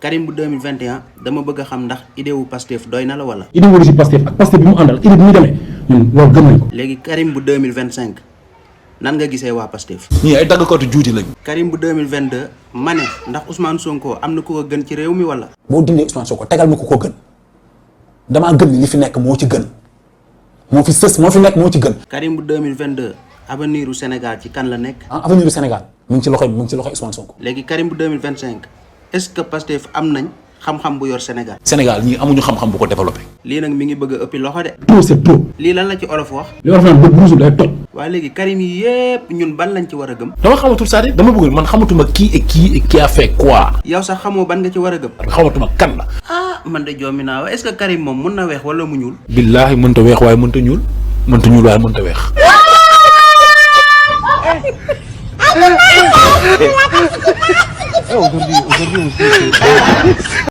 Karim bu 2021 dama bëgg a xam ndax idée wu Pastef doy na la wala. idéologie Pastef ak Pastef bi mu àndal idée bi muy demee ñun loolu gëm nañ ko. léegi Karim bu 2025 nan nga gisee waa Pastef. ñii ay daggkatu juuti lañ. Karim bu 2022 ma ne ndax Ousmane Sonko am na ku ko gën ci réew mi wala. boo dindee Ousmane Sonko tegal ma ko gën damaa gëm ni li fi nekk moo ci gën moo fi sës moo fi nekk moo ci gën. Karim bu 2022 avenir u Sénégal ci kan la nekk. avenir du Sénégal mu ngi ci loxoy Ousmane Sonko. léegi Karim bu 2025 est-ce que Pastef am nañ xam-xam bu yor Sénégal. Sénégal ñii amuñu xam-xam bu ko développé. lii nag mi ngi bëgg a ëppi loxo de. trop c'est trop. lii lan la ci olof wax. li war a naan bët bu ruusul day toj. waaye léegi Karim yi yépp ñun ban lañ ci war a gëm. dama xamatul c'est-à-dire dama bëgg man xamatuma qui a fait quoi. yow sax xamoo ban nga ci war a gëm. xamatuma kan la. ah man de joomi naa est-ce que Karim moom mun na weex wala mu ñuul. billaahi mënta weex waaye mënta ñuul waaye mënta weex. Aujourd'hui,